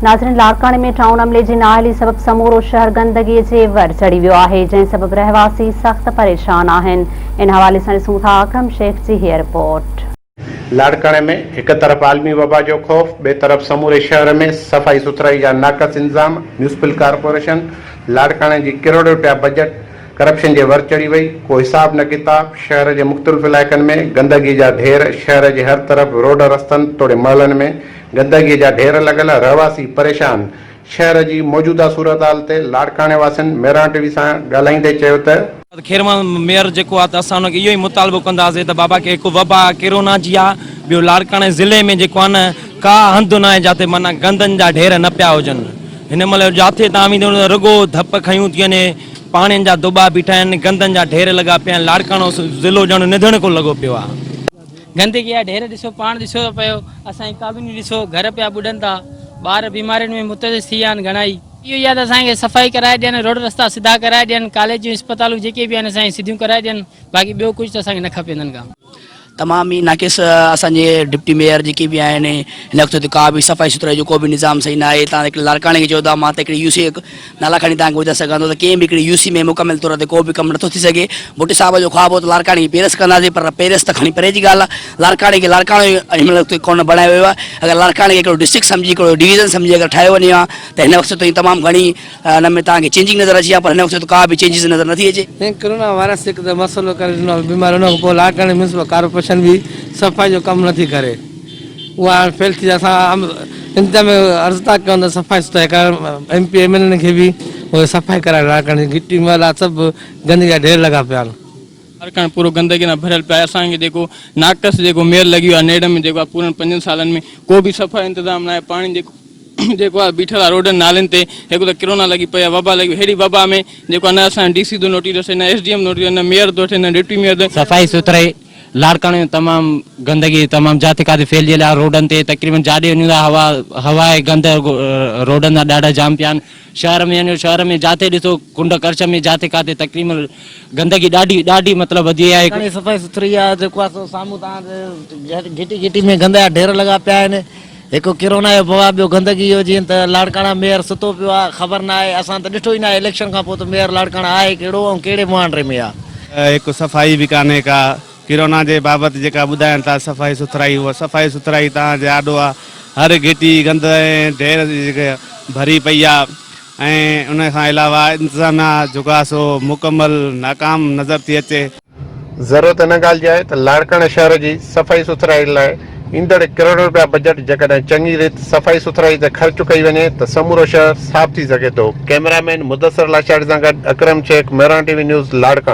ناظرين لاڙڪاڻي ۾ ٽائون عملي جي نااهلي سبب سمورو شهر گندگي جي ور چڙهي ويو آهي جنهن سبب رهواسي سخت پريشان آهن ان حوالي سان ڏسون ٿا اڪرم شيخ جي هيء رپورٽ. لاڙڪاڻي ۾ هڪ طرف عالمي وبا جو خوف ٻئي طرف سموري شهر ۾ صفائي سٿرائي جا ناقص انتظام ميونسپل ڪارپوريشن لاڙڪاڻي جي ڪروڙين رپيا بجيٽ ڪرپشن جي ور چڙهي وئي، ڪو حساب نه ڪتاب، شهر جي مختلف علائقن ۾ گندگي جا ڍير، شهر جي هر طرف روڊ رستن توڙي محلن ۾ گندگي جا ڍير لڳل، رهواسي پريشان، شهر جي موجوده صورتحال تي لاڙڪاڻي واسين مهراڻ ٽي وي سان ڳالهائيندي چيو ته. خير مان ميئر جيڪو آ ته اسان ان کي اهو ئي مطالبو ڪنداسين ته بابا کي هڪ وبا ڪرونا جي آ ٻيو لاڙڪاڻي ضلعي ۾ جيڪو آ نه ڪا هنڌ ناهي جاتي معنيٰ گندن جا ڍير نه پيا هجن هن مهل جاٿي تان ويندو رڳو ڌپ کنيون ٿي وڃي پاڻين جا دٻا بيٺا آهن، گندن جا ڍير لڳا پيا آهن، لاڙڪاڻو ضلعو ڄڻ نڌڻڪو لڳو پيو آهي. گندگي جا ڍير ڏسو پاڻ ڏسو ته پيو اسان جي ڪالوني ڏسو گهر پيا ٻڏن ٿا ٻار بيمارين ۾ متضر ٿي ويا آهن گهڻائي. اهو ئي آهي ته اسان کي صفائي ڪرائي ڏين روڊ رستا سڌا ڪرائي ڏين ڪاليجون اسپتالون جيڪي به آهن اسان جون سڌيون ڪرائي ڏين باقي ٻيو ڪجهه ته اسان کي نه کپي انهن کان. تمام ئي ناقص اسان جي ڊپٽي ميئر جيڪي به آهن هن وقت ڪا به صفائي سٿرائي جو ڪو به نظام صحيح نه آهي تان هڪڙي لاڙڪاڻي کي چئو ٿا مان ته هڪڙي يو سي نالا کڻي تان کي ٻڌائي سگهان ٿو ته ڪنهن به هڪڙي يو سي ۾ مڪمل طور تي ڪو به ڪم نٿو ٿي سگهي ڀٽي صاحب جو خواب هو ته لاڙڪاڻي کي پيرس ڪنداسين پر پيرس ته کڻي پري جي ڳالهه آهي لاڙڪاڻي کي لاڙڪاڻو ئي هن وقت ڪونه بڻايو ويو آهي اگر لاڙڪاڻي کي هڪڙو ڊسٽرڪٽ سمجهي هڪڙو ڊويزن سمجهي اگر ٺاهيو وڃي ها ته هن وقت تائين تمام گهڻي ان ۾ توهان کي چينجنگ نظر اچي ها پر هن وقت ته ڪا به چينجز نظر نٿي اچي. هن ڪرونا وائرس هڪ ته مسئلو ڪري ڏنو آهي بيماري ان کان پوء لاڙڪاڻي ميونسپل ڪارپوريشن به صفائي جو ڪم نٿي ڪري اها هاڻي فيل ٿي اسان انتظاميه کي عرض ٿا ڪيون ته صفائي سٿرائي ڪرائڻ M P M L N کي به اهي صفائي ڪرائڻ لاڙڪاڻي جي گهٽي محلا سڀ گندگي جا ڍير لڳا پيا آهن. لاڙڪاڻو پورو گندگي سان ڀريل پيو آهي اسان کي جيڪو ناقص جيڪو ميئر لڳي ويو آهي نيڙ ۾ جيڪو آهي پورن پنجن سالن ۾ ڪو به صفائي انتظام ناهي پاڻي جيڪو جيڪو آهي بيٺل آهي روڊن نالين تي هڪ ته ڪرونا لڳي پئي آهي وبا لڳي ههڙي وبا ۾ جيڪو آهي نه اسان جو ڊي سي ٿو نوٽيس وٺي نه ايس ڊي ايم نوٽيس نه ميئر ٿو وٺي نه ڊپٽي ميئر ٿو صفائي سٿرائي لاڙڪاڻي ۾ تمام گندگي تمام جاٿي ڪاٿي ڦهلجيل آهي روڊن تي تقريبن جاڏي وڃون ٿا هوا هوا ۽ گند روڊن تان ڏاڍا جام پيا آهن شهر ۾ وڃو شهر ۾ جاٿي ڏسو ڪنڊ ڪڙڇ ۾ جاٿي ڪاٿي تقريبن گندگي ڏاڍي ڏاڍي مطلب وڌي وئي آهي. لاڙڪاڻي صفائي سٿري آهي جيڪو آهي سو سامهون تان گهٽي گهٽي ۾ گند جا ڍير لڳا پيا آهن هڪ ڪرونا جو وبا ٻيو گندگي جو جيئن ته لاڙڪاڻا ميئر ستو پيو آ خبر نه آهي اسان ته ڏٺو ئي ناهي اليڪشن کان پوء ته ميئر لاڙڪاڻا آهي ڪهڙو ۽ ڪهڙي مهانڊي ۾ آ. هڪ صفائي به ڪانهي ڪا ڪرونا جي بابت جيڪا ٻڌائين ٿا صفائي سٿرائي اها صفائي سٿرائي توهان جي آڏو آ هر گهٽي گند ۽ ڍير ڀري پئي آ ۽ ان کان علاوه انتظاميا جيڪو آ سو مڪمل ناڪام نظر ٿي اچي. ضرورت ان ڳالهه جي آهي ته لاڙڪاڻي شهر جي صفائي سٿرائي لاء ايندڙ ڪروڙين رپيا بجيٽ جيڪڏهن چڱي ريت صفائي سٿرائي تي خرچ ڪئي وڃي ته سمورو شهر صاف ٿي سگهي ٿو. ڪئميرا مين مدثر لاشاري سان گڏ Akram Shaikh, Mehran T V news, Larkana.